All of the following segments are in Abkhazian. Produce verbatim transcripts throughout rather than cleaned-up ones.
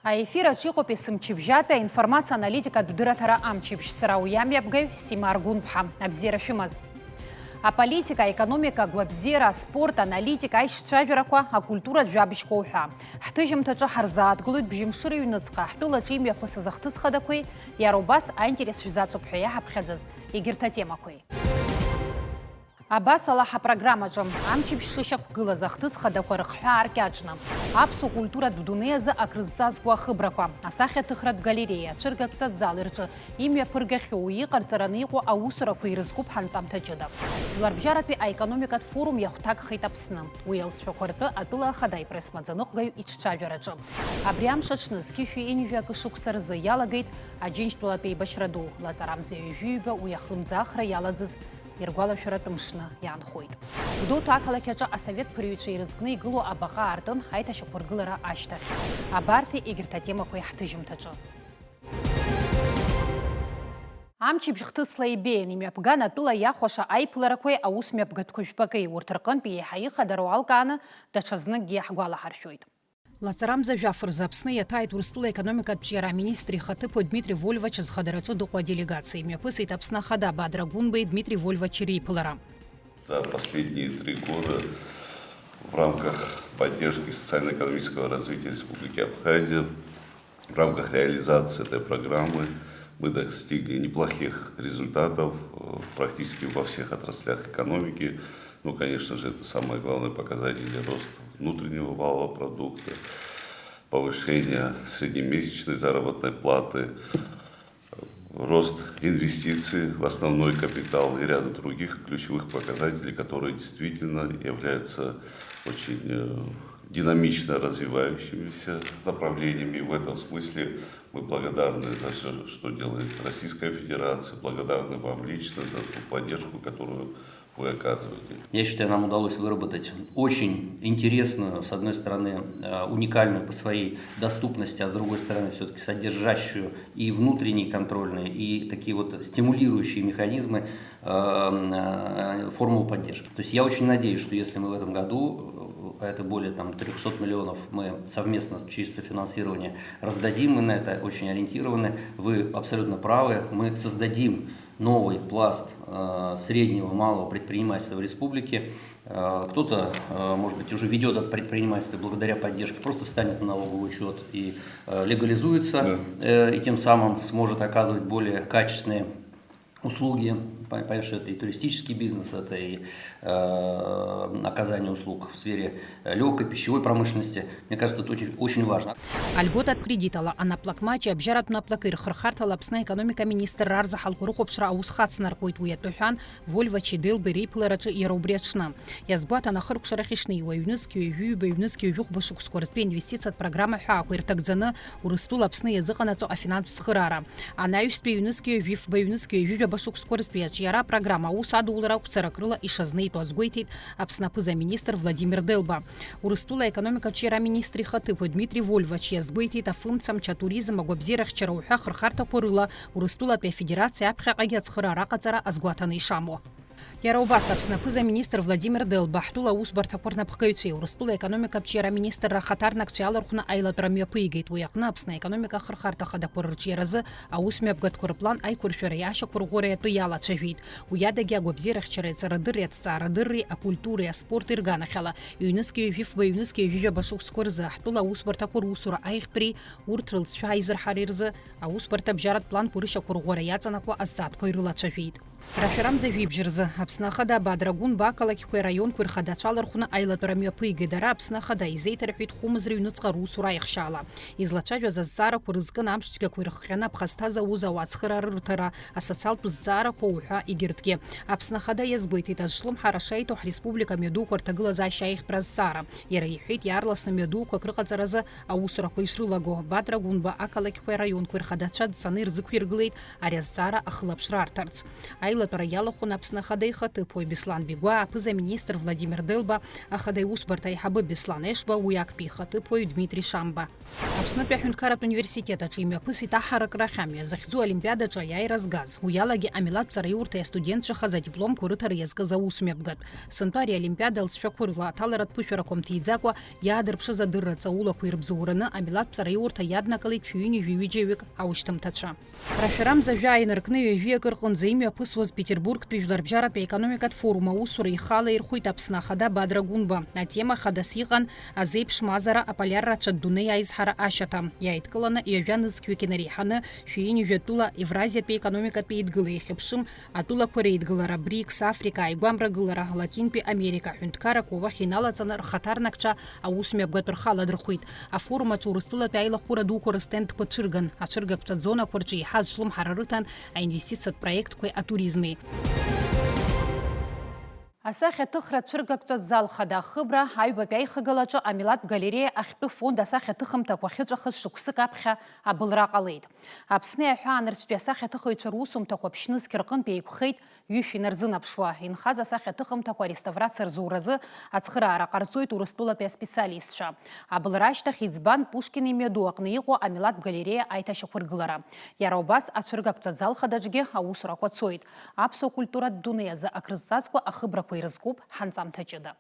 Аефир аҿы иҟоуп есымчыбжьатәи аинформациа аналитикатә дырраҭара Амчыбжь, сара уи амҩаԥгаҩ Сима Аргәынԥҳа. Абзиара шәымаз. Аполитика, аекономика, агәабзиара, аспорт, аналитика, аишьцәажәарақәа, акультуратә жәабжьқәа уҳәа. Ҳҭыжьымҭаҿы ҳарзааҭгылоит бжьымшыра ҩныҵҟа, ҳтәылаҿы имҩаԥысыз ахҭыс хадақәеи, иара убас аинтерес шәзаҵоуп ҳәа иаҳаԥхьаӡаз егьырҭ атемақәеи. Абасала, ҳапрограммаҿы амчыбжь шышьақәгылаз ахҭыс хадақәа рыхҳәаа ркьаҿны, аԥсуа культуратә дунеи азы акрызҵазкуа ахыбрақәа, асахьаҭыхратә галереиа, ацәыргақәҵатә зали рҿы имҩаԥыргахьоу, иҟарҵараны иҟоу аусурақәа ирызкуп ҳанҵамҭа ҷыда. Жәларбжьаратәи аекономикатә форум иахәҭакхеит Аԥсны. Уи алҵшәақәа ртәы атәыла ахада ипресс-маӡаныҟәгаҩ иҿцәажәараҿы. Абри амш аҽны зқьышәи ҩынҩажәи акы шықәса рзы иалагеит Аџьынџьтәылатәи еибашьра ду, лаҵарамза ҩажәи ҩба уи ахлымӡаахра иалаӡыз иргәалашәаратә мшны иаанхоит. Гәдоуҭа ақалақь аҿы асовет ԥырҩцәа ирызкны игылоу абаҟа аартын аиҭашьақәыргылара ашьҭахь. Абарҭи егьырҭ атемақәеи ҳҭыжьымҭаҿы. Амчыбжь хҭысла ибеиан, имҩаԥган атәыла иахәаша аиԥыларақәеи аус мҩаԥгатәқәа жәпаки, урҭ рҟынтә еиҳа ихадароу алкааны даҽазныкгьы иаҳгәалаҳаршәоит. Лаҵарамза жәаф рзы Аԥсны иаҭааит Урыстәыла аекономикатә ҿиара аминистр ихаҭыԥуаҩ Дмитри Вольвач зхадараҿы дыҟоу аделегациа. Имҩаԥысит Аԥсны Ахада Бадра Гәынбеи Дмитри Вольвачи реиԥылара. За последние три года в рамках поддержки социально-экономического развития Республики Абхазия, в рамках реализации этой программы мы достигли неплохих результатов, э, практически во всех отраслях экономики. Ну, конечно же, это самый главный показатель — рост внутреннего валового продукта, повышение среднемесячной заработной платы, рост инвестиций в основной капитал и ряд других ключевых показателей, которые действительно являются очень, э, динамично развивающимися направлениями. И в этом смысле мы благодарны за всё, что делает Российская Федерация, благодарны вам лично за ту поддержку, которую вы оказываете. Я считаю, нам удалось выработать очень интересную, с одной стороны, э, уникальную по своей доступности, а с другой стороны, всё-таки содержащую и внутренние контрольные, и такие вот стимулирующие механизмы, э, э, формулу поддержки. То есть я очень надеюсь, что если мы в этом году, э, это более, там, трёхсот миллионов мы совместно через софинансирование раздадим, мы на это очень ориентированы. Вы абсолютно правы, мы создадим новый пласт, э, среднего, малого предпринимательства в республике. Э, кто-то, э, может быть, уже ведёт это предпринимательство и благодаря поддержке просто встанет на налоговый учёт и, э, легализуется, Да. э, и тем самым сможет оказывать более качественные услуги. Пон-, понятно, что это и туристический бизнес, это и, э, оказание услуг в сфере, э, лёгкой пищевой промышленности. Мне кажется, это очень, очень важно. Льготатә кредитала анаплакмаҷи абжьаратә наплаки рхырхарҭала Аԥсны аекономика аминистрра арзаҳалқәа рыхәаԥшра аус хацнаркуеит, уи атәы ҳәан Вольвачи Делбеи реиԥылараҿы иара убри аҽны. Иазгәаҭан, ахыркәшарахь ишнеиуа, ҩнызқь ҩажәи ҩба, ҩнызқь ҩажәи хәба шықәсқәа рзтәи аинвестициатә программа ҳәаақәа ирҭагӡаны Урыстәыла Аԥсны иазыҟанаҵо афинанстә цхыраара. Анаҩстәи ҩнызқь ҩажәи фба, ҩнызқь ҩажәи жәаба шықәсқәа рзтәи аҿиара апрограмма аус адулара ақәцарак рыла ишазнеитәу азгәеиҭеит Аԥсны аԥыза-министр Владимир Делба. Урыстәыла аекономикатә ҿиара аминистр ихаҭыԥуаҩ Дмитри Вольвач иазгәеиҭеит афымцамч, атуризм, агәабзиарахьчара уҳәа ахырхарҭақәа рыла Урыстәылатәи Афедерациа аԥхьаҟагьы ацхыраара аҟаҵара азгәаҭаны ишамоу. Иара убас Аԥсны аԥыза-министр Владимир Делба ҳтәыла аусбарҭақәа рнапхгаҩцәеи Урыстәыла аекономикатә ҿиара аминистрра ахаҭарнакцәеи алархәны аилатәара мҩаԥигеит. Уи аҟны Аԥсны аекономика ахырхарҭа ахадақәа рырҿиаразы аус мҩаԥгатәқәа рплан аиқәыршәареи ашьақәырӷәӷәареи атәы иалацәажәеит. Уи адагьы агәабзиарахьчареи аҵарадырреи, аҭҵаарадырреи, акультуреи аспорти рганахьала ҩнызқь ҩажәи фба, ҩнызқь ҩажәи жәаба шықәсқәа рзы ҳтәыла аусбарҭақәа русура аиӷьтәреи урҭ рылҵшәа аизырҳареи рзы аусбарҭа абжьаратә планқәа рышьақәырӷәӷәара иаҵанакуа азҵаатәқәа ирылацәажәеит. Рашәарамза жәибжь рзы Аԥсны Ахада Бадра Гәынба ақалақьқәеи араионқәеи рхадацәа алархәны аилатәара мҩаԥигеит. Ара Аԥсны Ахада изеиҭарҳәеит хәымз рыҩныҵҟа русура аихшьаала. Излацәажәаз азҵаарақәа рызкын амш цәгьақәа ирыхҟьаны аԥхасҭаза ауза ауаа ацхыраара рырҭара, асоциалтә зҵаарақәа уҳәа егьырҭгьы. Аԥсны Ахада иазгәеиҭеит азҿлымҳара шеиҭо ҳреспублика мҩадуқәа рҭагылазаашьа аиӷьтәра азҵаара. Иара иҳәеит иаарласны мҩадуқәак рыҟаҵаразы аусурақәа ишрылаго. Бадра Гәынба ақалақьқәеи араионқәеи рхадацәа дцаны ирзықәиргылеит ари азҵаара ахылаԥшра арҭарц. Аилатәара иалахәын Аԥсны Ахада Ахада ихаҭыԥуаҩ Беслан Бигәаа, аԥыза-министр Владимир Делба, ахада иусбарҭа аиҳабы Беслан Ешба, уи актәи ихаҭыԥуаҩ Дмитри Шамба. Аԥснытәи аҳәынҭқарратә университет аҿы имҩаԥысит аҳаракра ахьамҩа захьӡу олимпиадаҿы аиааира згаз, уи алагьы амилаҭтә ҵараиурҭеи астудентцәа хаз адипломқәа рыҭара иазкыз аусмҩаԥгатә. Сынтәа ари олимпиада лҵшәақәа рыла аҭаларатә ԥышәарақәа мҭиӡакәа иаадырԥшыз адырра ҵаулақәа ирыбзоураны амилаҭтә ҵараиурҭа иаднагалеит шәи ҩынҩажәи ҩыџьаҩык аушьҭымҭацәа. Рашәарамза жәаа инаркны ҩажәи акыр рҟынӡа имҩаԥысуаз Петербургтәи Жәларбжьаратәи аекономикатә форум аусура ихала ирхәит Аԥсны Ахада Бадра Гәынба. Атема хадас иҟан азеиԥш мазара аполиаррацәа дунеи аизҳара ашьаҭа. Иааидкыланы ҩажәа нызқьҩык инареиҳаны шәи ҩынҩажәи жәа тәыла Евразиатәи аекономикатә еидгыла ихьыԥшым атәылақәа реидгылара, БРИКС, Африка ааигәа амрагылара, Латинтәи Америка аҳәынҭқаррақәа уахь иналаҵаны рхаҭарнакцәа аусмҩаԥгатә рхы аладырхәит. Афорум аҿы Урыстәылатәи аилахәыра дуқәа рыстендқәа цәырган, ацәыргақәҵа зонақәа рҿы еиҳа зҿлымҳара рыҭан аинвестициатә проектқәеи атуризми. Асахьаҭыхра ацәыргақәҵатә зал хада ахыбра аҩбатәи аихагылаҿы амилаҭтә галереиа ахьтәы фонд асахьаҭыхымҭақәа ахьыҵәахыз шықәсык аԥхьа абылра ҟалеит. Аԥсни аҳәаанырцәтәи асахьаҭыхыҩцәа русумҭақәа ԥшьнызқь рҟынтә еиқәхеит, ҩышә инарзынаԥшуа, инхаз асахьаҭыхымҭақәа ареставрациа рзуразы ацхыраара ҟарҵоит Урыстәылатәи аспециалистцәа. Абылра ашьҭахь иӡбан Пушкин имҩаду аҟны иҟоу амилаҭтә галереиа аиҭашьақәыргылара. Иара убас ацәыргақәҵатә зал хадаҿгьы аусурақәа цоит. Аԥсуа культуратә дунеи азы акрызҵазкуа ахыбрақәа ирызкуп ҳанҵамҭа ҷыда.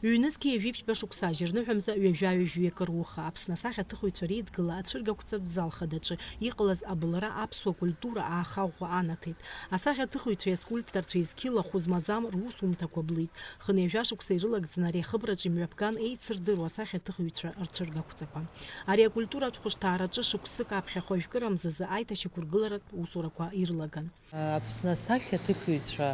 Ҩнызқьи ҩажәи ԥшьба шықәса ажьырныҳәамза ҩажәа-ҩажәи акыр уха Аԥсны асахьаҭыхыҩцәа реидгыла ацәыргақәҵатә зал хадаҿы иҟалаз абылра аԥсуа культура аахаӷәӷәа анаҭеит. Асахьаҭыхыҩцәеи аскульпторцәеи зқьы лахәыз маӡам русумҭақәа блит. Хынҩажәа шықәса ирылагӡаны ари ахыбраҿы имҩаԥган еицырдыруа асахьаҭыхыҩцәа рцәыргақәҵақәа. Ари акультуратә хәышҭаараҿы шықәсык аԥхьа хәажәкырамзазы аиҭашьақәыргыларатә усурақәа ирылаган. Аԥсны асахьаҭыхҩцәа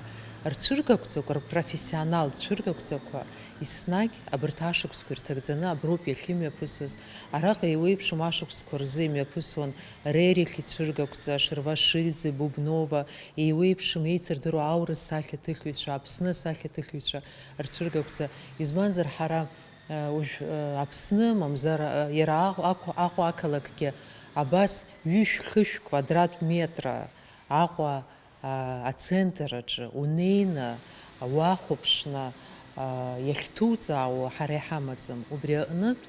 рцәыргақәҵақәа, рпрофессионалтә цәыргақәҵақәа еснагь абарҭ ашықәсқәа ирҭагӡаны аброуп иахьымҩаԥысуаз. Араҟа еиуеиԥшым ашықәсқәа рзы имҩаԥысуан Рерих ицәыргақәҵа, Шервашиӡе, Бубнова, еиуеиԥшым еицырдыруа аурыс сахьаҭыхҩцәа, Аԥсны асахьаҭыхҩцәа рцәыргақәҵа. Избанзар, ҳара Уажә Аԥсны, мамзар иара Аҟәа ақалақьгьы абас ҩышә-хышә квадратә метра Аҟәа ацентр аҿы унеины уахәаԥшны иахьҭуҵаауа ҳара иҳамаӡам. Убри аҟнытә,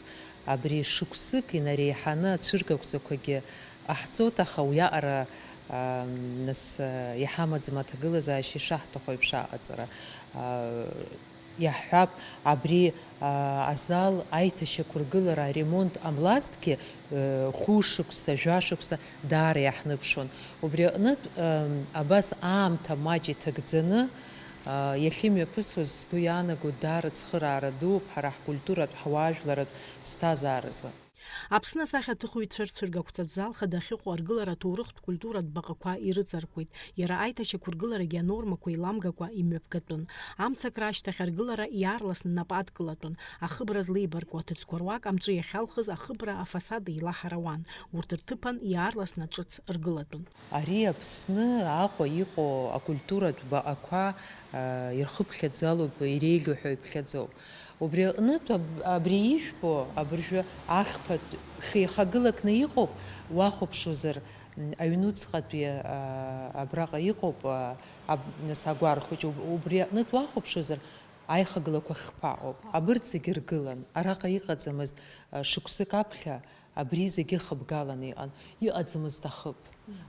абри шықәсык инареиҳаны ацәыргақәҵақәагьы ҟаҳҵоит, аха уиаҟара нас иҳамаӡам аҭагылазаашьа ишаҳҭаху еиԥш аҟаҵара. Иаҳҳәап, абри, аа, азал аиҭашьақәыргылара аремонт ҟамлазҭгьы, э, хәышықәса, жәашықәса даара иаҳныԥшуан. Убри аҟнытә, м, абас аамҭа маҷ иҭагӡаны, аа, иахьымҩаԥысуаз сгәы иаанаго даара цхыраара дууп ҳара ҳкультуратә, ҳуаажәларатә ԥсҭазааразы. Аԥсны асахьаҭыхыҩцәа рцәыргақәҵатә зал хада ахьыҟоу аргылара аҭоурыхтә культуратә баҟақәа ирыҵаркуеит. Иара аиҭашьақәыргыларагьы анормақәа еиламгакәа имҩаԥгатәын. Амцакра ашьҭахь аргылара иаарласны нап адкылатәын. Ахыбра злеибарку аҭыӡқәа руак амҿы иахьалхыз ахыбра афасад еилаҳар ауан. Урҭ рҭыԥан иаарласны ҿыц ргылатәын. Ари Аԥсны Аҟәа иҟоу акультуратә баҟақәа, а, ирхыԥхьаӡалоуп, иреиӷьу ҳәа иԥхьаӡоуп. Убри аҟнытә аб-, абри ижәбо абыржәы ахԥатә хеихагылакны иҟоуп, уахәаԥшуазар, м, аҩнуҵҟатәи, а, абраҟа иҟоуп, а, аб-, нас агәархәыҷ, уб-, убри аҟнытә уахәаԥшуазар, аихагылақәа хԥа ыҟоуп. Абырҭ зегьы ргылан. Араҟа иҟаӡамызт, а, шықәсык аԥхьа, Абри зегьы хыбгаланы иҟан, иҟаӡамызт ахыб.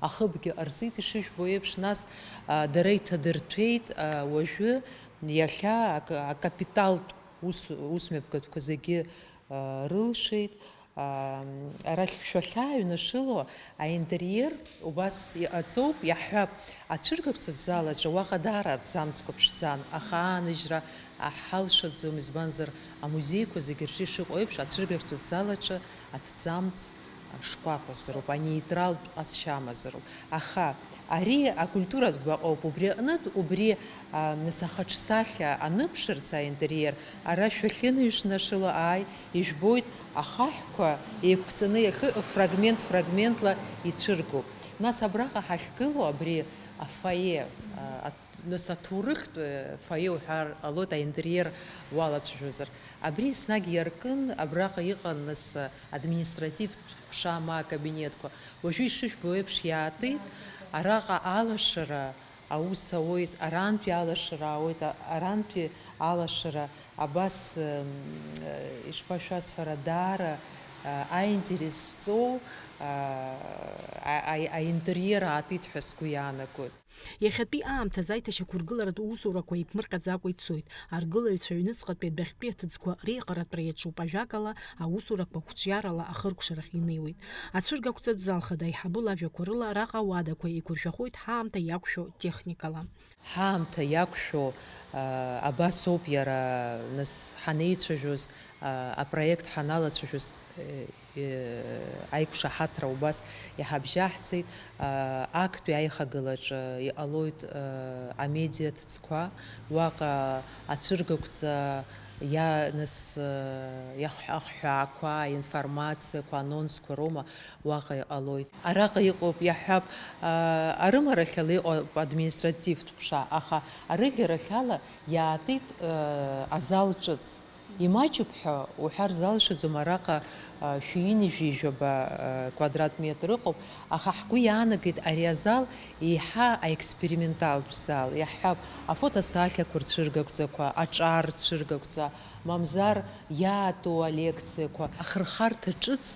Ахыбгьы ҟарҵеит ишыжәбо еиԥш, нас, а, дара иҭадырҭәеит, а, уажәы, иахьа ак-, акапиталтә ус, усмҩаԥгатәқәа зегьы, а, рылшеит. А, арахь шәахьааҩнашыло аинтериер убас иҟаҵоуп, иаҳҳәап, ацәыргақәҵатә зал аҿы уаҟа даара аҭӡамцқәа ԥшӡан, аха ааныжьра ҳалшаӡом, избанзар, амузеиқәа зегьы рҿы ишыҟоу еиԥш, ацәыргақәҵатә зал аҿы аҭӡамц шкәакәазароуп, анеитралтә ҟазшьа амазароуп. Аха ари акультуратә баҟоуп, убри аҟнытә, убри, а, нас ахаҿсахьа аныԥшырц аинтериер, ара шәахьыныҩшнашыло, ааи, ижәбоит, ахаҳәқәа еиқәҵаны иахьы-, фрагмент-фрагментла ицәыргоуп. Нас абраҟа ҳахьгылоу абри афойе, а, Нас аҭоурыхтә, э, фойе уҳәар ҟалоит, аинтериер уалацәажәозар. Абри еснагь иаркын, абраҟа иҟан нас, э, административтә ҟәша ма акабинетқәа. Уажәы ишыжәбо еиԥш иаатит, араҟа алашара, Аус ауеит, арантәи алашара ауеит, а-, арантәи алашара абас, м, э, ишԥашәасҳәара, даара, э, аинтерес зҵоу, э, а-, а-, аинтериер аатит ҳәа сгәы иаанагоит. Иахьатәи аамҭазы аиҭашьақәыргыларатә усурақәа еиԥмырҟьаӡакәа ицоит. Аргылаҩцәа аҩныҵҟатәи адәахьтәи аҭыӡқәа реиҟаратәра иаҿуп, ажәакала, аусурақәа қәҿиарала ахыркәшарахь инеиуеит. Ацәыргақәҵатә зал хада аиҳабы лажәақәа рыла араҟа ауадақәа еиқәыршәахоит ҳаамҭа иақәшәо техникала. Ҳаамҭа иақәшәо, а, абас ауп иара, нас, ҳанеицәажәоз, а, апроект ҳаналацәажәоз, э, э, аиқәшаҳаҭра убас иҳабжьаҳҵеит. А, актәи аихагылаҿы иҟалоит, а, амедиа ҭыӡқәа, уаҟа ацәыргақәҵа иа-, нас, а, иахҳәа-, ахҳәаақәа, аинформациақәа, анонсқәа роума, уаҟа иҟалоит. Араҟа иҟоуп, иаҳҳәап, а, арымарахьала иҟоуп административтә ҟәша, аха арыӷьарахьала иаатит, а, азал ҿыц. Имаҷуп ҳәа уҳәар залшаӡом, араҟа, а, шәи ҩынҩажәи жәаба, а, квадратметр ыҟоуп, аха ҳгәы иаанагеит ари азал еиҳа аексперименталтә зал, иаҳҳәап, афотосахьақәа рцәыргақәҵақәа, аҿар рцәыргақәҵа, мамзар иаату алекциақәа, ахырхарҭа ҿыц,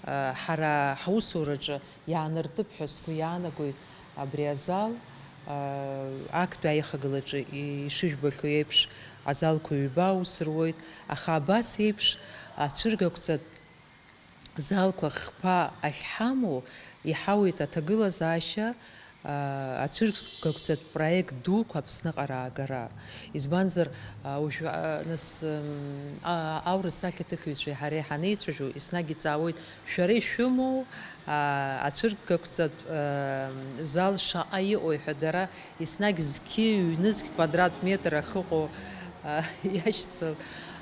а, ҳара ҳусураҿы иаанартып ҳәа сгәы иаанагоит абри азал. А, актәи аихагылаҿы ишыжәбахьоу еиԥш, азалқәа ҩба аус руеит, аха абас еиԥш ацәыргақәҵатә залқәа хԥа ахьҳамоу иҳауеит аҭагылазаашьа, а, ацәыргақәҵатә проект дуқәа Аԥсныҟа раагара. Избанзар, а, уажә, а, нас, м, а, аурыс сахьаҭыхҩцәеи ҳареи ҳанеицәажәо, еснагь иҵаауеит, шәара ишәымоу, а, ацәыргақәҵатә, а, зал шаҟа иҟоу ҳәа, дара еснагь зқьи ҩнызқь квадратметр ахьыҟоу, а, иашьцылт.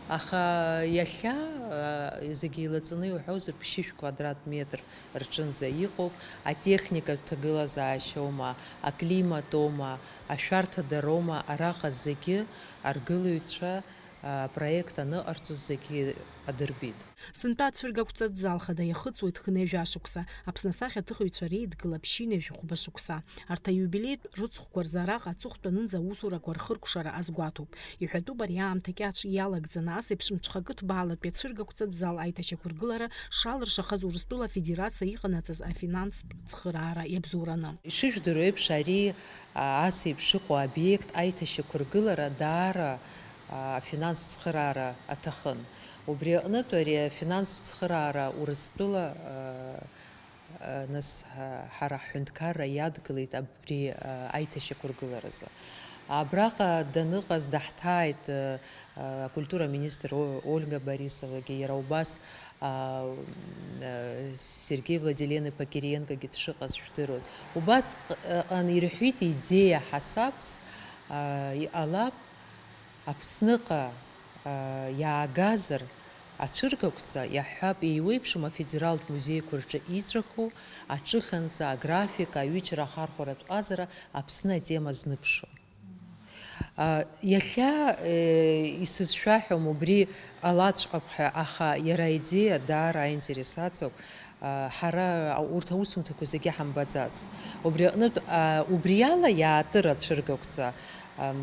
Аха иахьа, а, зегьы еилаҵаны иуҳәозар, ԥшьышә квадратметр рҿынӡа иҟоуп, атехникатә ҭагылазаашьоума, аклиматоума, ашәарҭадароума, араҟа зегьы аргылаҩцәа, а, апроект аныҟарҵоз зегьы адырбеит. Сынтәа ацәыргақәҵатә зал хада иахыҵуеит хынҩажәа шықәса, Аԥсны асахьаҭыхыҩцәа реидгыла ԥшьынҩажәи хәба шықәса. Арҭ аиубилеитә рыцхәқәа рзы араҟа аҵыхәтәанынӡа аусурақәа рхыркәшара азгәаҭоуп. Иҳәатәуп ари аамҭа кьаҿ иалагӡаны ас еиԥш мҽхакы ҭбаалатәи ацәыргақәҵатә зал аиҭашьақәыргылара шалыршахаз Урыстәыла Афедерациа иҟанаҵаз афинанстә цхыраара иабзоураны. Ишыжәдыруа еиԥш, ари, а, ас еиԥш иҟоу обиект аиҭашьақәыргылара даара, а, афинанстә цхыраара аҭахын. Убри аҟнытә ари афинанстә цхыраара Урыстәыла, а, а, нас, а, ҳара ҳҳәынҭқарра иадгылеит аб-, Абри, а, аиҭашьақәыргыларазы. Абраҟа даныҟаз даҳҭааит, а, а, акультура аминистр О-, Ольга Борисовагьы, иара убас, а, м, а, Сергеи Владилен-иԥа Кириенкогьы дшыҟаз шәдыруеит. Убас ҟ-, ҟан ирҳәит идеиа ҳасабс, а, иҟалап, Аԥсныҟа, а, иаагазар, ацәыргақәҵа, иаҳҳәап, еиуеиԥшым афедералтә музеиқәа рҿы иҵәаху аҿыханҵа, аграфика, аҩычара ахархәаратә ҟазара Аԥсны атема зныԥшуа. А, иахьа, э, исызшәаҳәом убри ҟалаҵәҟьап ҳәа, аха иара аидеиа даара аинтерес ацуп. А, ҳара урҭ аусумҭақәа зегьы ҳамбаӡац. Убри аҟнытә, а, убриала иаатыр ацәыргақәҵа, ам,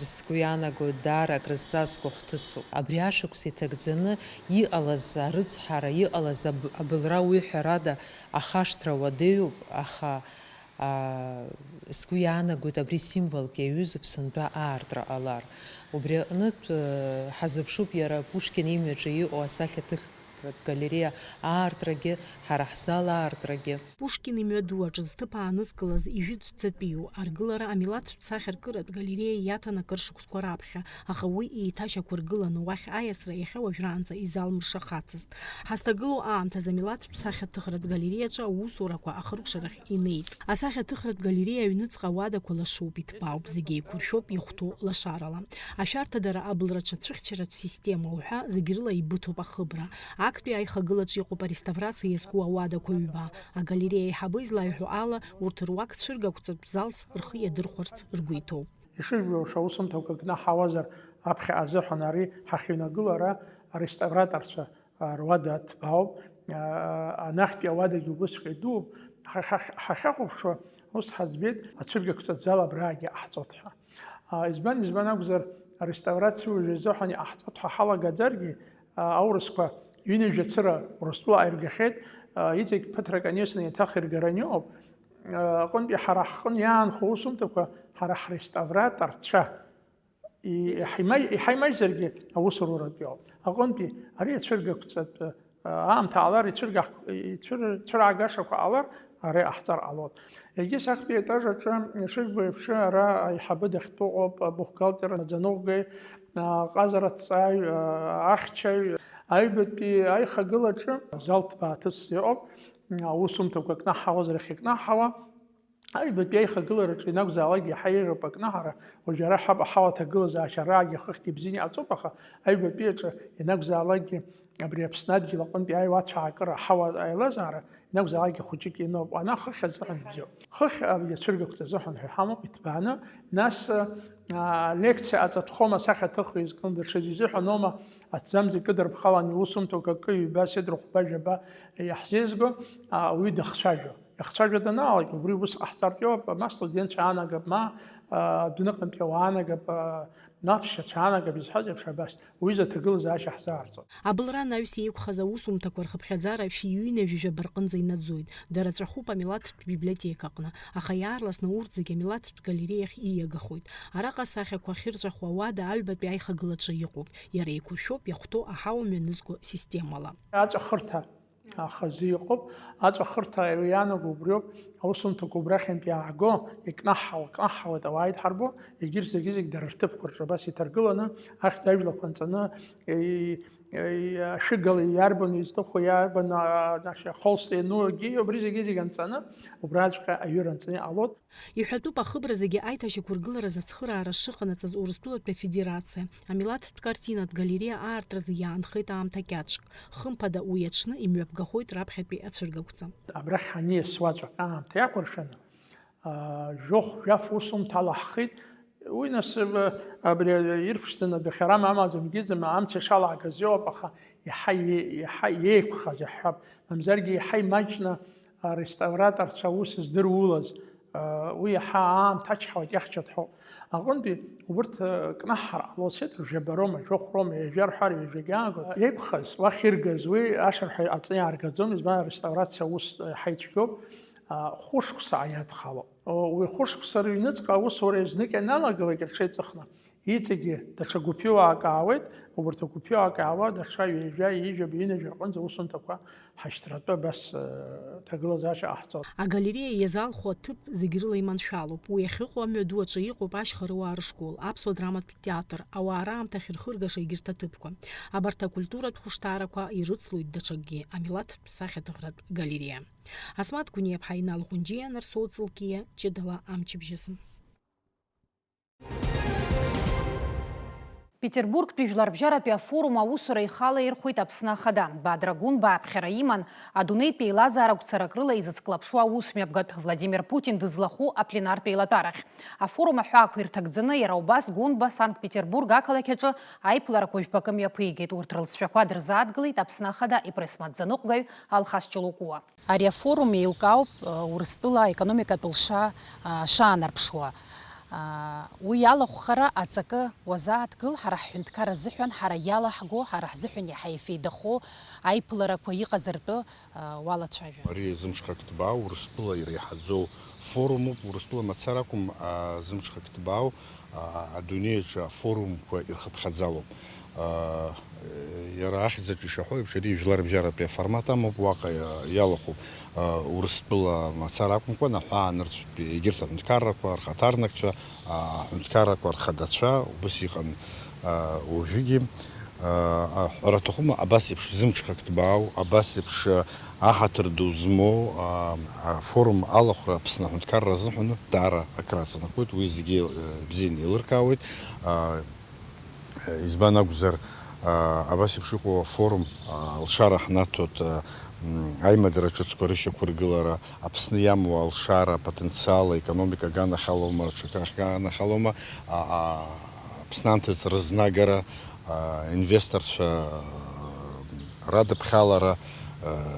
сгәы иаанагоит, даара акрызҵазкуа хҭысуп. Абри ашықәс иҭагӡаны иҟалаз арыцҳара, иҟалаз аб-, абылра уи ҳәарада ахашҭра уадаҩуп, аха, а, сгәы иаанагоит, абри символк иаҩызоуп сынтәа аартра ҟалар. Убри аҟнытә, э, ҳазыԥшуп иара Пушкин имҩаҿы иҟоу асахьаҭыхратә галереиа аартрагьы, ҳара ҳзал аартрагьы. Пушкин имҩаду аҿы зҭыԥ аанызкылаз ижәытәӡатәиу аргылара амилаҭтә сахьаркыратә галереиа иаҭан акыр шықәсқәа раԥхьа, аха уи еиҭашьақәыргыланы уахь аиасра иахьа уажәраанӡа изалмыршахацызт. Ҳазҭагылоу аамҭазы амилаҭтә сахьаҭыхратә галереиаҿы аусурақәа ахыркәшарахь инеит. Асахьаҭыхратә галереиа аҩныҵҟа ауадақәа лашоуп, иҭбаауп, зегьы еиқәыршәоуп ихәҭоу лашарала. Ашәарҭадара, абылра ҽацәыхьчаратә система уҳәа зегь рыла еибыҭоуп ахыбра. Актәи аихагылаҿ иҟоуп ареставрациа иазку ауадақәа ҩба. Агалереиа аиҳабы излаиҳәо ала, урҭ руак цәыргақәҵатә залс рхы иадырхәарц ргәы иҭоуп. Ишыжәбо еиԥш, аусумҭақәа кнаҳауазар, аԥхьаҟа азыҳәан ари ҳахьыҩнагылоу ара ареставраторцәа, а, руада ҭбаауп. А, анахьтәи ауадагьы убысҵәҟьа идууп. Ҳа-, ҳа-, ҳахьахәаԥшуа, ус ҳаӡбеит, ацәыргақәҵатә зал абраагьы ҟаҳҵоит ҳәа. А, избан, избан акәзар, ареставрациа уажәы азыҳәан иҟаҳҵоит ҳәа ҳалагаӡаргьы, а, аурысқәа ҩынҩажәа цыра Урыстәыла ааиргахьеит, а, иҵегь ԥыҭрак аниасны еиҭах иргараны иҟоуп. А, аҟынтәи ҳара ҳҟны иаанхо аусумҭақәа ҳара ҳреставраторцәа и-, иҳаимаҷ-, иҳаимаҷзаргьы аусуратә иоуп. Аҟынтәи ари ацәыргақәҵатә, а, аамҭа ҟалар, ицәыргах-, ицәыр-, цәыраагашақәа ҟалар, ара иҟаҳҵар ҟалоит. Егьыс актәи аетаж аҿы ишыжәбо еиԥш, ара аиҳабы дахьтәоу ыҟоуп, абухгалтер, аӡаныҟәгаҩ, а, аҟазара аҭҵааҩ, а, ахьчаҩ, аҩбатәи аихагылаҿы зал ҭбаа ҭыҵ иҟоуп, аусумҭақәа кнаҳауазар иахьыкнаҳауа, аҩбатәи аихагылараҿы ианакәзаалак иаҳа еиӷьуп акнаҳара, уажәы ара ҳаб-, аҳауа аҭагылазаашьа араагьы хыхьгьы бзианы иҟаҵоуп, аха аҩбатәи аҿы ианакәзаалакгьы абри Аԥсны адгьыл аҟынтәи аиуа ацәаакыра, аҳауа аилазаара, ианакәзаалакгьы хәыҷык ианоуп, ана хыхь азыҳәан ибзиоуп. Хыхь, а, иацәыргақәҵа азыҳәан ҳәа иҳамоуп, иҭбааны, нас, а, лекциа аҵатәхома, асахьаҭыхҩы изкны даҽаӡә изыҳәаноума, аҭӡамц икыдырԥхалан иусумҭақәа акы, ҩба, седрахәба, жәаба иаҳзеизго, а, уаҩы дахцәажәо. Иахцәажәо данаалак, убри ус ҟаҳҵартә иоуп, ма астудентцәа аанагап, ма, а, адәныҟантәи ауаа аанагап, а, ма аԥсшьацәа аанагап изҳәаз еиԥш абас, уҩыза аҭагылазаашьа ҳзаарҵоит. Абылра анаҩс еиқәхаз аусумҭақәа рхыԥхьаӡара шәи ҩынҩажәи жәаба рҟынӡа инаӡоит. Дара рҵәахуп амилаҭтә библиотекаҟны, аха иаарласны урҭ зегьы амилаҭтә галереиахь ииагахоит. Араҟа асахьақәа ахьырҵәахуа ауада аҩбатәи аихагылаҿы иҟоуп. Иара еиқәыршәоуп иахәҭоу аҳауа мҩанызго системала. Аҵәахырҭа ахазы иҟоуп. Аҵәахырҭа иаанаго убриоуп, аусумҭақәа убрахьынтә иааго, икнаҳҳауа, кнаҳҳауеит ауаа идҳарбо, егьырҭ зегьы-зегь дара рҭыԥқәа рҿы абас иҭаргыланы, ахьӡ ажәлақәа анҵаны, и-, и-, ашәыгала иарбану изҭыху, иарбану, а, нашьа, холст иану, егьи убри зегьы-зегь анҵаны, убраҵәҟьа аҩыра анҵаны иҟалоит. Иҳәатәуп, ахыбра зегьы аиҭашьақәыргыларазы ацхыраара шыҟанаҵаз Урыстәылатәи Афедерациа, амилаҭтә картинатә галереиа аартразы иаанхеит аамҭа кьаҿк. Хымԥада, уи аҽны имҩаԥгахоит раԥхьатәи ацәыргақәҵа. Абрахь ҳаниасуа ҵәак аамҭа иақәыршәаны, аа, жәохә-жәаф усумҭала ҳхит. Уи нас, э, абри ирԥшӡаны адәахьарам амаӡам, гьыӡым, амца ишалаагаз иоуп, аха иаҳа е-, иаҳа еиқәхаз иаҳҳәап, мамзаргьы иаҳа имаҷны ареставраторцәа аус здыруаз, уи иаҳа аамҭа ачҳауеит, иахьчаҭәҳәоуп. Аҟынтәи урҭ кнаҳар ҟалоит, сеидру жәаба роума, жәохә роума, ҩажәа рҳәар, ҩажәагьы аамго иеиқәхаз, уахь иргаз, уи ашырҳәа аҵны иааргаӡом, избан, ареставрациа аус иаҳа ицәгьоуп, хәышықәса аиадхалоуп. Уи хәышықәса рыҩныҵҟа аусура знык ианалагалак рҽеиҵыхны, иҵегьы даҽа гәыԥҩык аауеит, убарҭ агәыԥҩык аауа даҽа ҩажәа, ҩажәа, ҩынҩажәа рҟынӡа аусумҭақәа ҳашьҭратәы абас, э, ҭагылазаашьа ҟаҳҵон. Агалереиа иазалху аҭыԥ зегь рыла иманшәалоуп. Уи ахьыҟоу амҩаду аҿы иҟоуп ашьхарыуаа рышкол, аԥсуа драматә театр, ауаа раамҭа ахьырхыргаша егьырҭ аҭыԥқәа. Абарҭ акультуратә хәышҭаарақәа ирыцлоит даҽакгьы, амилаҭтә сахьаҭыхратә галереиа. Асмаҭ Гәыниаԥҳа, Инал Ҟәынџьиа, Нарсоу Ҵлқьиа, ҷыдала амчыбжьазы. Петербургтәи жәларбжьаратәи афорум аусура ихала ирхәеит Аԥсны Ахада. Бадра Гәынба аԥхьара иман адунеитә еилазаара гәцарак рыла изыцклаԥшуа аусмҩаԥгатә Владимир Путин дызлахәу апленартә еилатәарахь. Афорум аҳәаақәа ирҭагӡаны иара убас Гәынба Санкт-Петербург ақалақь аҿы аиԥыларақәа жәпакы мҩаԥигеит. Урҭ рылҵшәақәа дырзааҭгылеит Аԥсны Ахада ипресс-маҭӡаныҟәгаҩ Алхас Чулукуа. Ари афорум еилкаауп, э, Урыстәыла аекономикатә лша, э, шаанарԥшуа. Э, уи алахәхара аҵакы уазааҭгыл, ҳара ҳҳәынҭқар азыҳәан, ҳара иалаҳго, ҳара ҳзыҳәан иаҳа ифеидахо аиԥыларақәа иҟазартәы, э, уалацәажәа. Ари зымҽхак ҭбаау Урыстәыла иреиҳаӡоу форумуп, Урыстәыла мацара акәым, а, зымҽхак ҭбаау а, адунеи аҿы афорумқәа ирхыԥхьаӡалоуп. А, иара ахьӡаҿ ишаҳәо еиԥш, ари жәларбжьаратәи аформат амоуп, уаҟа иа-, иалахәуп, а, Урыстәыла мацара акәымкәан, аҳәаанырцәтәи егьырҭ аҳәынҭқаррақәа рхаҭарнакцәа, а, аҳәынҭқаррақәа рхадацәа, убас иҟан, а, уажәыгьы. А, аҳәара аҭахума, абас еиԥш зымҽхак ҭбаау, абас еиԥш, а, аҳаҭыр ду змоу, а, афорум алахәра Аԥсны аҳәынҭқарра азыҳәан даара акраҵанакуеит, уи зегьы, э, бзианы еилыркаауеит. А, э, избан акәзар, а, абас еиԥш иҟоу афорум, а, алшара ҳнаҭоит, а, м, аимадара ҿыцқәа рышьақәыргылара, Аԥсны иамоу алшара, апотенциал, аекономика аганахьалома, ҽакы ахьганахьалома, а, а, Аԥсны анҭыҵ рызнагара, а, инвесторцәа, а, радыԥхьалара,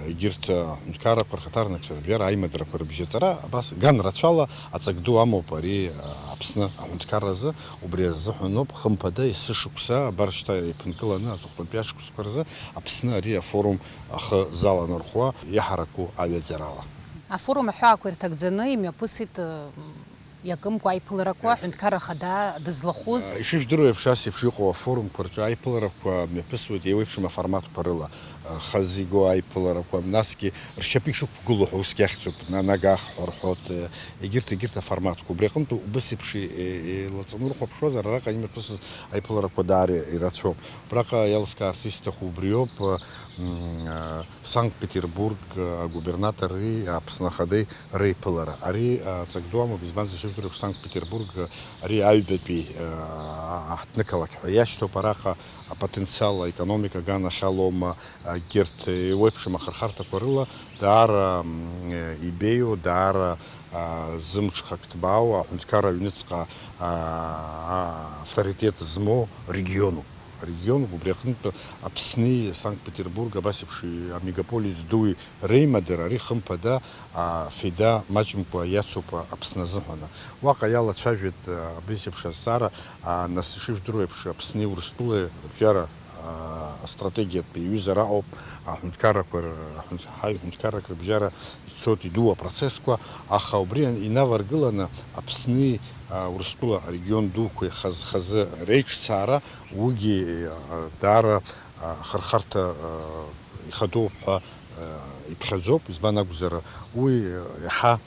Егьырҭ аҳәынҭқаррақәа рхаҭарнакцәа рыбжьара аимадарақәа рыбжьаҵара абас ган рацәала аҵак ду амоуп ари Аԥсны аҳәынҭқарразы. Убри азыҳәаноуп, хымԥада, есышықәса, абар шьҭа иаԥынкыланы аҵыхәтәантәи ашықәсқәа рзы Аԥсны ари афорум ахы заланархәуа иҳараку аҩаӡарала. Афорум аҳәаақәа ирҭагӡаны имҩаԥысит, э, иакымкәа аиԥыларақәа, Ех. аҳәынҭқарра ахада дызлахәыз. Ишыжәдыруа еиԥш, ас еиԥш иҟоу афорумқәа рҿы аиԥыларақәа мҩаԥысуеит еиуеиԥшым аформатқәа рыла. Хазы игоу аиԥыларақәа, насгьы ршьапы ишықәгылоу ҳәа усгьы ахьӡуп, на-, нагах ҳәа рҳәоит, егьырҭ, егьырҭ аформатқәа. Убри аҟынтә убыс еиԥш е-, е-, еилаҵаны урыхәаԥшуазар, араҟа имҩаԥысыз аиԥыларақәа даара ирацәоуп. Абраҟа иалыскаарц исҭаху убриоуп, м, а, Санкт-Петербург агубернаторреи Аԥсны Ахадеи реиԥылара. Ари, а, ҵак ду амоуп, избанзар, шәыжәдыруеиԥш, Санкт-Петербург, а, ари аҩбатәи, а, аҳҭнықалақь ҳәа иашьҭоуп. Араҟа апотенциал, аекономика аганахьалоума, егьырҭ еиуеиԥшым ахырхарҭақәа рыла даара, м, ибеиоу, даара, а, зымҽхак ҭбаау, аҳәынҭқарра аҩныҵҟа, а, а, авторитет змоу регионуп. Арегион, убри аҟынтә Аԥсни Санкт-Петербург, абас еиԥш амегаполис дуи реимадара, ари хымԥада, а, феида маҷымкәа иацуп Аԥсны азыҳәан. Уаҟа иалацәажәеит, а, абас еиԥш азҵаара, а, нас ишыжәдыруа еиԥш, Аԥсни Урыстәылеи рыбжьара, а, астратегиатә ҩызара ыҟоуп, аҳәынҭқаррақәа р-, аҳәынҭ-, ҳаҩ-, ҳәынҭқаррак рыбжьара ицоит идуу апроцессқәа, аха убри ан-, инаваргыланы Аԥсни, а, Урыстәыла арегион дуқәеи хаз-хазы реиҿцаара, уигьы, а, даара, а, ахырхарҭа, а, ихадоуп ҳәа, а, иԥхьаӡоуп, избан акәзар, уи, а, иаҳа,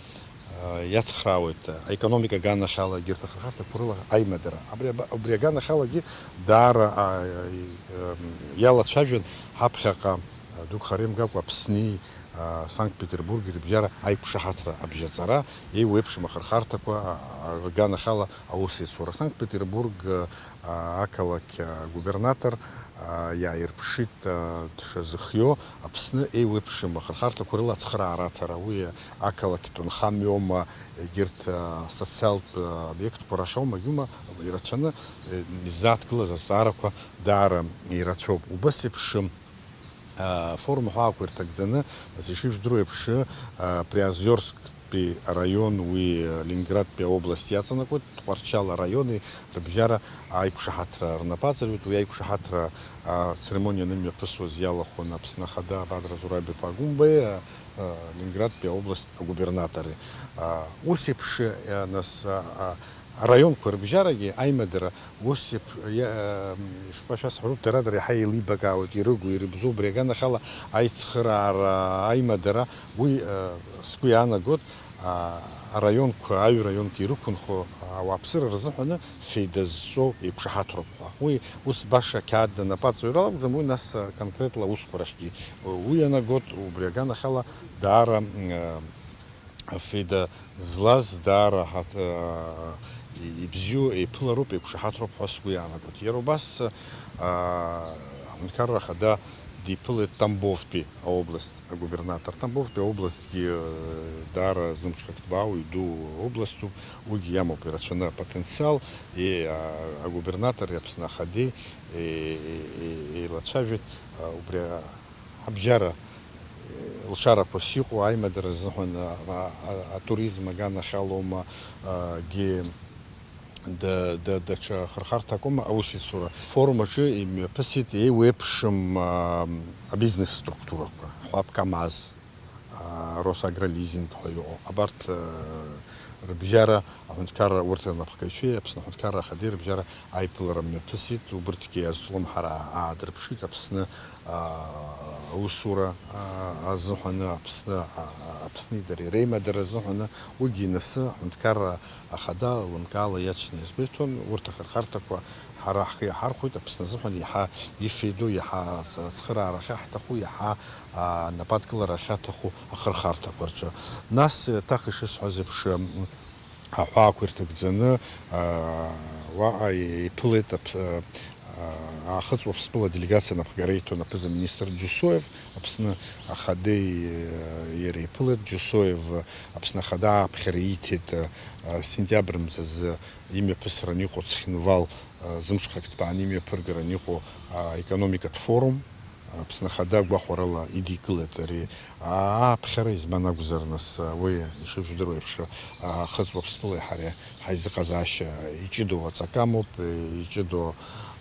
а, иацхраауеит аекономика аганахьала егьырҭ ахырхарҭақәа рыла аимадара. Абри аба-, убри аганахьалагьы даара, а, и-, ам, иалацәажәон ҳаԥхьаҟа, а, дук хара имгакәа Аԥсни, а, Санкт-Петербурги рыбжьара аиқәшаҳаҭра абжьаҵара, еиуеиԥшым ахырхарҭақәа, а, а, рганахьала аус иацура. Санкт-Петербург, а, ақалақь агубернатор, а, иааирԥшит, а, дшазыхиоу Аԥсны еиуеиԥшым ахырхарҭақәа рыла ацхыраара аҭара. Уи ақалақьтә нхамҩоума, егьырҭ, а, социалтә, а, обиектқәа рахьоума, иума, ирацәаны, э, изааҭгылаз азҵаарақәа даара ирацәоуп. Убас еиԥш, а, форум аҳәаақәа ирҭагӡаны, нас ишыжәдыруа еиԥш, а, Приозерск тәи араион, уи, э, Ленинградтәи аобласт иаҵанакуеит, Тҟәарчал араиони рыбжьара аиқәшаҳаҭра рнапы аҵарҩит. Уи аиқәшаҳаҭра, а, ацеремониа анымҩаԥысуаз иалахәын Аԥсны Ахада Бадра Зураб-иԥа Гәымбеи, а, а, Ленинградтәи аобласт агубернатори. А, ус еиԥш, а, нас, а, а, араионқәа рыбжьарагьы аимадара ус еиԥ-, иа-, а, м, ишԥашәасҳәароу, дара-дара иаҳа еилибакаауеит, ирыгу, ирыбзоу, убри аганахьала аицхыраара, аимадара, уи, а, сгәы иаанагоит, а, араионқәа, аҩ-раионқәа ирықәынхо ауааԥсыра рзыҳәаны феида зҵоу еиқәшаҳаҭроуп ҳәа. Уи ус баша ақьаад анапы аҵаҩрала акәӡам, уи нас, а, конкретла аусқәа рахьгьы, уи ианагоит, убри аганахьала даара, м, а, феида злаз, даара ҳаҭ-, а, и-, ибзиоу еиԥылароуп, еиқәшаҳаҭроуп ҳәа сгәы иаанагоит. Иара убас, а, аҳәынҭқарра ахада диԥылеит Тамбовтәи аобласт агубернатор. Тамбовтәи аобластгьы, э, даара зымҽхак ҭбаау, иду областуп, уигьы иамоуп ирацәаны апотенциал, и, а, агубернатори Аԥсны Ахадеи, е-, е-, е-, еилацәажәеит, а, убри а-, абжьара, э, лшарақәас иҟоу аимадара азыҳәан, а, а, а, атуризм аганахьалоума, а, гьы, да-, да-, даҽа хырхарҭакума аусеицура. Форум аҿы имҩаԥысит еиуеиԥшым, а, абизнес структурақәа, ҳәап, КАМАЗ, а, Росагролизинг ҳәа иҟоу. Абарҭ, а, рыбжьара аҳәынҭқарра, урҭ рнапхгаҩцәеи Аԥсны аҳәынҭқарра ахадеи рыбжьара аиԥылара мҩаԥысит, убырҭгьы азҿлымҳара аадырԥшит Аԥсны, а, аусура, а, азыҳәаны, Аԥсны, а, а, Аԥсни дареи реимадара азыҳәаны, уигьы инасы аҳәынҭқарра ахада лымкаала иаҵшьны иазгәеиҭон, урҭ ахырхарҭақәа ҳара ҳхы иаҳархәоит, Аԥсны азыҳәан иаҳа ифеидоу, иаҳа ацхыраара ахьаҳҭаху, иаҳа, а, анападкылара ахьаҭаху ахырхарҭақәа рҿы. Нас, еиҭах ишысҳәаз еиԥш, м, аҳәаақәа ирҭагӡаны, а, уаҟа иԥылеит аԥ-, а, а, Аахыҵ Уаԥстәыла аделегациа анапхгара иҭон аԥыза-министр Џьусоев, Аԥсны Ахадеи, а, иареи иԥылеит. Џьусоев Аԥсны Ахада ааԥхьара ииҭеит, а, а, сентиабр мзазы имҩаԥысран иҟоу Цхинвал, а, зымҽхак ҭбааны имҩаԥыргаран иҟоу, а, економикатә форум. Аԥсны Ахада гәахәарыла идикылеит ари ааԥхьара, избан акәзар, нас, уи ишыжәдыруа еиԥш, Ахыҵ Уаԥстәылеи ҳареи ҳаизыҟазаашьа иҷыдоу аҵакы амоуп, иҷыдоу,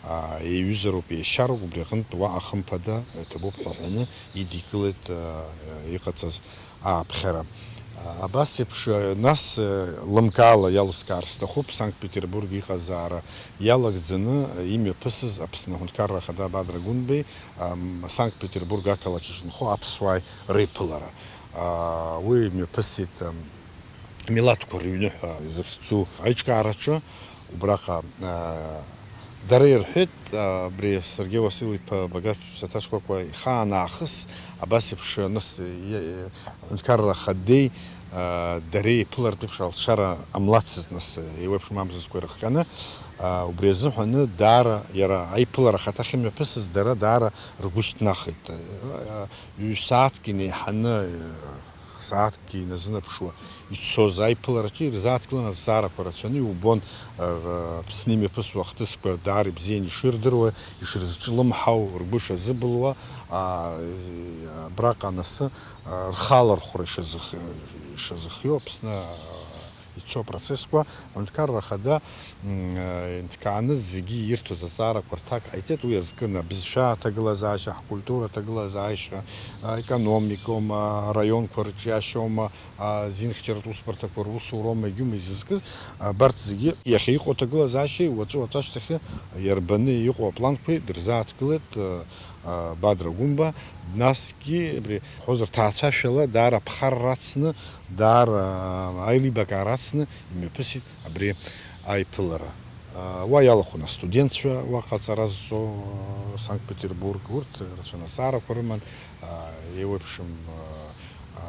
а, еиҩызароуп, еишьароуп, убри аҟынтә уаҟа хымԥада, иҭабуп ҳәа ҳәаны идикылеит, а, иҟаҵаз ааԥхьара. Абас еиԥш, нас, лымкаала иалыскаар сҭахуп, Санкт-Петербург иҟазаара иалагӡаны имҩаԥысыз Аԥсны Аҳәынҭқарра Ахада Бадра Гәынбеи, ам, Санкт-Петербург ақалақь иҿынхо аԥсуааи реиԥылара. А, уи мҩаԥысит, ам, милаҭқәа рыҩны ҳәа изыхьӡу аиҿкаараҿы. Убраҟа, а, дара ирҳәеит, а, абри Сергеи Уасил-иԥа Багаԥ Саҭашкәакәа ихаан аахыс абас еиԥш, нас, и-, и-, Аҳәынҭқарра Ахадеи, а, дареи иԥылартә еиԥш алшара ҟамлацызт, нас, еиуеиԥшым амзызқәа ирыхҟьаны, а, убри азыҳәаны даара иара аиԥылара ахаҭа ахьымҩаԥысыз дара даара ргәы шьҭнахит. А, ҩ-сааҭк инеиҳаны, а, сааҭкгьы иназынаԥшуа ицоз аиԥылараҿы ирзааҭгылан азҵаарақәа рацәаны иубон, р-, Аԥсны имҩаԥысуа ахҭысқәа даара ибзиан ишырдыруа, ишрызҿлымҳау, ргәы шазыбылуа, а, абраҟа анасы, а, рхалархәра ишазых-, ишазыхиоу Аԥсны, а, ицо апроцессқәа, Аҳәынҭқарра Ахада, м, а, инҭкааны зегьы ирҭоз азҵаарақәа рҭак ҟаиҵеит, уи азкын абызшәа аҭагылазаашьа, ҳкультура аҭагылазаашьа, аекономикоума, араионқәа рыҿиашьоума, азинхьчаратә усбарҭақәа русуроума, егьума изызкыз, абарҭ зегьы иахьа иҟоу аҭагылазаашьеи уаҵәы-уаҵәашьҭахьы иарбаны иҟоу апланқәеи дырзааҭгылеит, а, а, Бадра Гәымба. Насгьы абри ҳҳәозар, ҭаацәашәала даара аԥхарра ацны, даара, а, аилибакаара ацны имҩаԥысит абри аиԥылара. А, уа иалахәын астудентцәа, уаҟа аҵара зҵо, а, Санкт-Петербург, урҭ рацәаны азҵаарақәа рыман, а, еиуеиԥшым, а, а,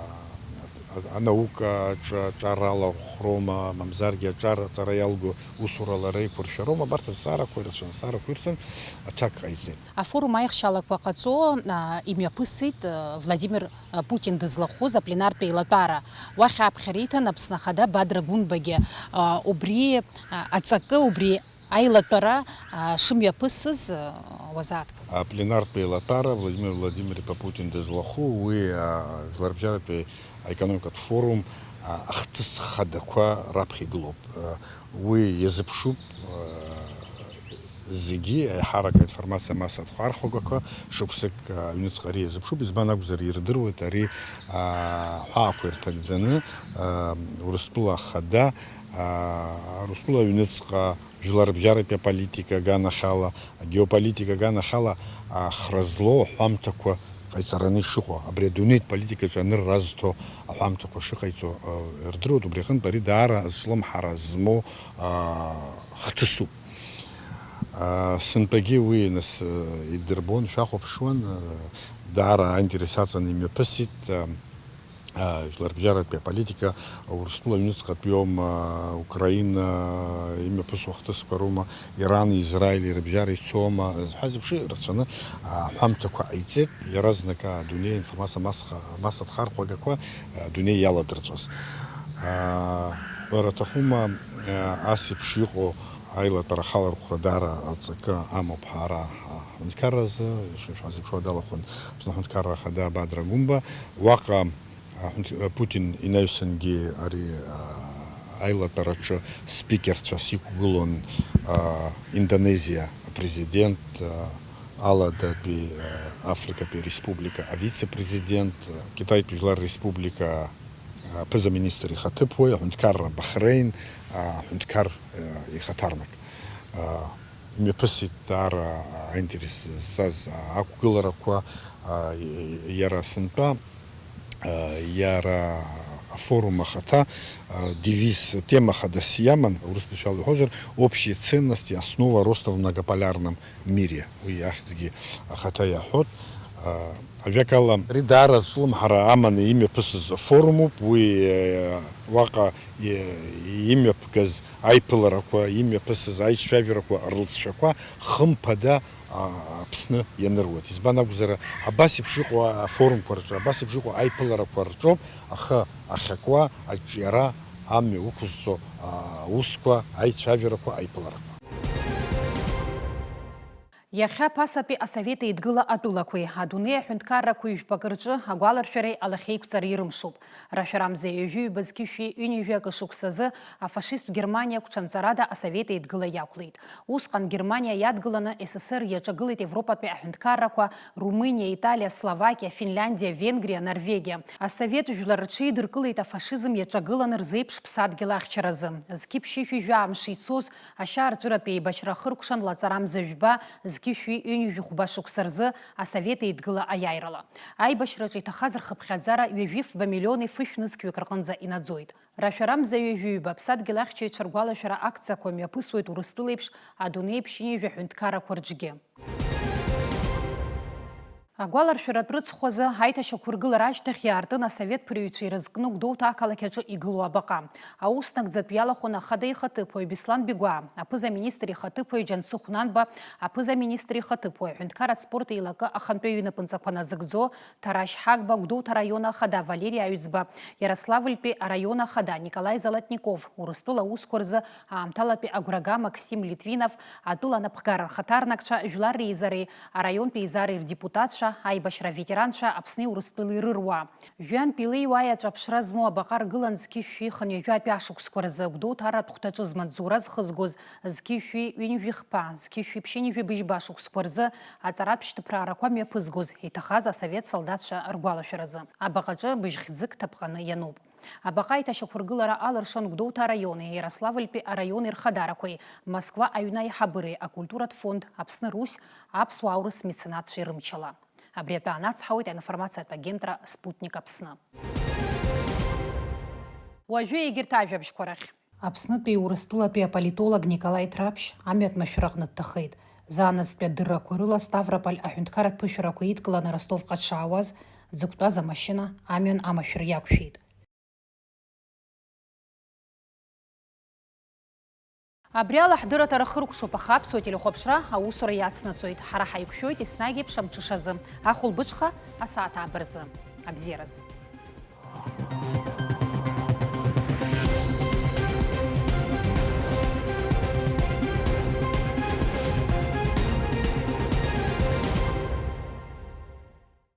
а, анаука аҿы аҿар алахәроума, мамзаргьы аҿар аҵара иалго усурала реиқәыршәароума, абарҭ азҵаарақәа ирацәаны азҵаарақәа ирҭан, аҭак ҟаиҵеит. Афорум аихшьалақәа ҟаҵо, а, имҩаԥысит, а, Владимир, а, Путин дызлахәыз апленартә еилатәара. Уахь аԥхьара иҭан Аԥсны Ахада Бадра Гәынбагьы, а, убри, а, аҵакы, убри аилатәара, а, шымҩаԥысыз, а, уазааҭгылт. Апленартә еилатәара Владимир Владимир-иԥа Путин дызлахәу, уи, а, жәларбжьаратәи аекономикатә форум, а, ахҭыс хадақәа раԥхьа игылоуп. А, уи иазыԥшуп, а, зегьы, аиҳарак аинформациа массатә ахархәагақәа, шықәсык, а, аҩныҵҟа ари иазыԥшуп, избан акәзар, ирдыруеит ари, а, ҳәаақәа ирҭагӡаны, а, Урыстәыла Ахада, а, Урыстәыла аҩныҵҟа, жәларбжьаратәи аполитика аганахьала, агеополитика аганахьала, а, хра злоу аҳәамҭақәа ҟаиҵараны ишыҟоу, абри адунеитә политикаҿы анырра азҭо аҳәамҭақәа шыҟаиҵо, а, рдыруеит, убри аҟынтә ари даара азҿлымҳара змоу, а, хҭысуп. А, сынтәагьы уи, нас, а, идырбон, шәахәаԥшуан, а, даара аинтерес аҵаны имҩаԥысит, а, а, жәларбжьаратәи аполитика, Урыстәыла аҩныҵҟатәиома, Украина имҩаԥысуа хҭысқәа роума, Ирани Израили рыбжьара ицома, ҳәа зеиԥш рацәаны, а, аҳәамҭақәа ҟаиҵеит, иаразнак, а, адунеи аинформациа масха-, массатә ахархәагақәа, а, адунеи иаладырҵәаз. А, ҳәара аҭахума, а, ас еиԥш иҟоу аилатәара ахалархәра даара аҵакы амоуп ҳара ҳҳәынҭқарразы, ишышәҳәаз еиԥш, уа далахәын Аԥсны Аҳәынҭқарра Ахада Бадра Гәымба, уаҟа Аҳәынҭ-, Путин инаҩсангьы ари, а, аилатәараҿы спикерцәас иқәгылон, а, Индонезиа апрезидент, а, Аладатәи, а, Африкатәи Республика авице-президент, а, Китаитәи Жәлар Республика, а, аԥыза-министр ихаҭыԥуаҩ, аҳәынҭқарра Бахрейн, а, аҳәынҭқар, а, ихаҭарнак. А, имҩаԥысит даара аинтерес зҵаз ақәгыларақәа, а, иара сынтәа, а, иара афорум ахаҭа, а, девиз, тема хадас иаман, урыс бызшәала иҳәозар, «Общие ценности, основа роста в многополярном мире». Уи ахьӡгьы ахаҭа иаҳәоит. А, ажәакала, ари даара азҿлымҳара аманы имҩаԥысыз афорумуп, уи, а, уаҟа и-, имҩаԥгаз аиԥыларақәа, имҩаԥысыз аицәажәарақәа рлҵшәақәа хымԥада, а, Аԥсны ианыруеит. Избан акәзар, абас еиԥш иҟоу афорумқәа рҿы, абас еиԥш иҟоу аиԥыларақәа рҿоуп ахы ахьакуа, аҿиара, амҩа уқәызҵо, а, аусқәа, аицәажәарақәа, аиԥыларақәа. Иахьа ԥасатәи асовет еидгыла атәылақәеи адунеи аҳәынҭқаррақәеи жәпакы рҿы агәаларшәареи алахьеиқәҵареи ирымшуп. Рашәарамза ҩажәи ҩба зқьышәи ҩынҩажәи акы шықәсазы афашисттә Германиа гәҽанҵарада асовет еидгыла иақәлеит. Усҟан Германиа иадгыланы С С С Р иаҿагылеит Европатәи аҳәынҭқаррақәа Румыниа, Италиа, Словакиа, Финляндиа, Венгриа, Норвегиа. Асовет жәлар рҽеидыркылеит афашизм иаҿагыланы рзеиԥш ԥсадгьыл ахьчаразы. Зқьи ԥшьышәи жәаа мшы ицоз ашьаарҵәыратә еибашьра ахыркәшан лаҵарамза жәба, зқьышәи ҩынҩажәи хәба шықәса рзы асовет еидгыла аиааирала. Аибашьраҿы иҭахаз рхыԥхьаӡара ҩажәи фба миллиони фышә нызқьҩык рҟынӡа инаӡоит. Рашәарамза ҩажәи ҩба ԥсадгьыл ахьчаҩцәа ргәалашәара акциақәа мҩаԥысуеит Урыстәыла еиԥш адунеи еиԥш ҩынҩажәи аҳәынҭқаррақәа рҿгьы. Агәаларшәаратә рыцхәазы аиҭашьақәыргылара ашьҭахь иаартын асовет ԥырҩцәа ирызкны Гәдоуҭа ақалақь аҿы игылоу абаҟа. Аус нагӡатә иалахәын ахада ихаҭыԥуаҩ Беслан Бигәаа, аԥыза-министр ихаҭыԥуаҩ Џьансыхә Нанба, аԥыза-министр ихаҭыԥуаҩ, аҳәынҭқарратә спорт еилакы ахантәаҩы инапынҵақәа назыгӡо Ҭарашь Ҳагба, Гәдоуҭа араион ахада Валери Аҩӡба, Иарославльтәи араион ахада Николаи Золотников, Урыстәыла аусқәа рзы аамҭалатәи агәрага Максим Литвинов, атәыла анапхгара рхаҭарнакцәа, жәлар реизареи араионтә еизареи рдепутатцәа, аибашьра аветеранцәа, Аԥсни Урыстәылеи рыруаа. Жәантә илеиуа аиаҵәа аԥшра змоу абаҟа ргылан зқьышәи хынҩажәатәи ашықәсқәа рзы Гәдоуҭа аратә хәҭаҿы змаҵзура зхызгоз зқьышәи ҩынҩажәи хԥа, зқьышәи ԥшьынҩажәи быжьба ашықәсқәа рзы аҵаратә шьҭыԥраарақәа мҩаԥызгоз иҭахаз асовет солдатцәа ргәалашәаразы. Абаҟаҿы быжь хьӡык ҭаԥҟаны иануп. Абаҟа аиҭашьақәыргылара алыршон Гәдоуҭа араиони Иарославльтәи араиони рхадарақәеи, Москва аҩны аиҳабыреи, акультуратә фонд Аԥсны Русь, аԥсуа аурыс меценатцәеи рымчала. Абри атәы аанацҳауеит аинформациатә агентра Спутник Аԥсны. Уажәы егьырҭ ажәабжьқәа рахь. Аԥснытәи Урыстәылатәи аполитолог Николаи Ҭраԥшь амҩатә машәыраҟны дҭахеит. Заанаҵтәи адыррақәа рыла Ставрополь аҳәынҭқарратә ԥышәарақәа идкыланы Ростовҟа дшаауаз, дзықәтәаз амашьына амҩан амашәыр иақәшәеит. Абри ала ҳдырраҭара хыркәшоуп, аха аԥсуа телехәаԥшра аусура иацнаҵоит. Ҳара ҳаиқәшәоит еснагь еиԥш амҽышазы, ахәылбыҽха асааҭ ааба рзы. Абзиараз.